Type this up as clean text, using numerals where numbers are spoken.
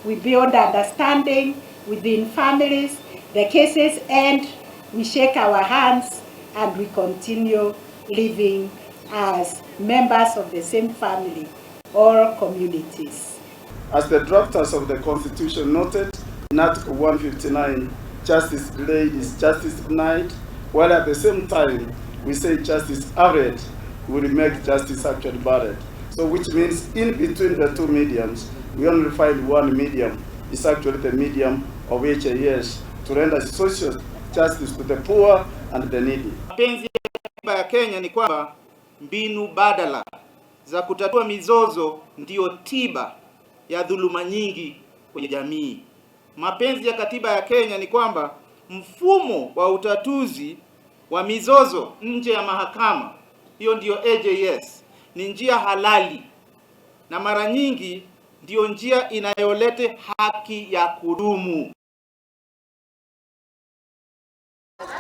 We build understanding within families. The cases end, we shake our hands, and we continue living as members of the same family or communities. As the drafters of the Constitution noted in Article 159, justice delayed is justice denied, while at the same time we say justice hurried will make justice actually buried. So which means in between the two mediums, we only find one medium. It's actually the medium of HAS to render social justice to the poor and the needy. Mapenzi ya Kenya ni kwamba mbinu badala za kutatua mizozo ndiyo tiba ya dhuluma nyingi kwenye jamii. Mapenzi ya katiba ya Kenya ni kwamba mfumo wa utatuzi wa mizozo nje ya mahakama, hiyo ndiyo AJS, ni njia halali na mara nyingi ndiyo njia inayoleta haki ya kudumu.